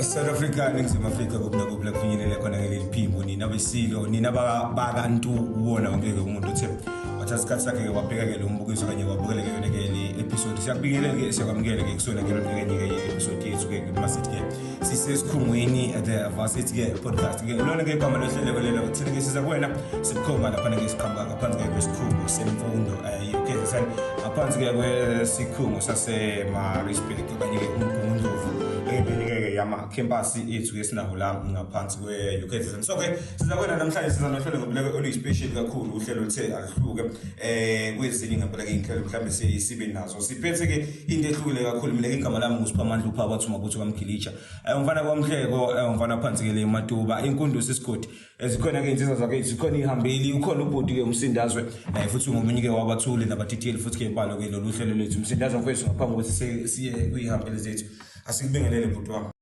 South Africa, Ningizimu Afrika, kuphi nakuphi la kufinyelele khona ke leli phimbo, nina besilo, nina bakantu, kuwona wonke-ke umuntu othe wathatha isikhathi sakhe-ke wabheka-ke lo mbukiso kanye wabukele-ke yona-ke le episode. Siyakubingelela-ke, siyakwamukela-ke kusona ke lona ke ye-episode yethu-ke masithi-ke sisesikhungweni the varsity-ke podcast-ke lona-ke igama lohlelo lelo. Thina-ke siza kuwena sibukhoma laphana-ke, siqhamuka ngaphansi-ke kwesikhungo semfundo UKZN, ngaphansi-ke kwesikhungo sase-Maritzburg okanye-ke uMgungundlovu, enye-ke yamakhempasi ethu esinawo la ngaphansi kwe-UKZN. So-ke siza kuwena namhlanje, siza nohlelo ngempela oluyi-special kakhulu, uhlelo oluthe aluhluke kwezinye ngempela-ke iy'nhlelo mhlawumbe sibe nazo. Siphethe-ke into ehlukile kakhulu. Mina-ke igama lami nguSiphamandla uPhakathi Mabutho kaMgilitsha, umfana kwamhleko, umfana phansi-ke le Matuba, inkundusi isigodi. Zikhona-ke iy'nsizwa zakhe, zikhona iy'hambeli, ukhona ubhuti-ke uMsindazwe naye futhi ungomunye-ke wabathuli nabatitiyeli futhi-ke balo-ke lolu hlelo lethu. Msindazwe mfethu, ngaphambi kokuthi siye kwiy'hambeli zethu, asikubingelele bhuti wami.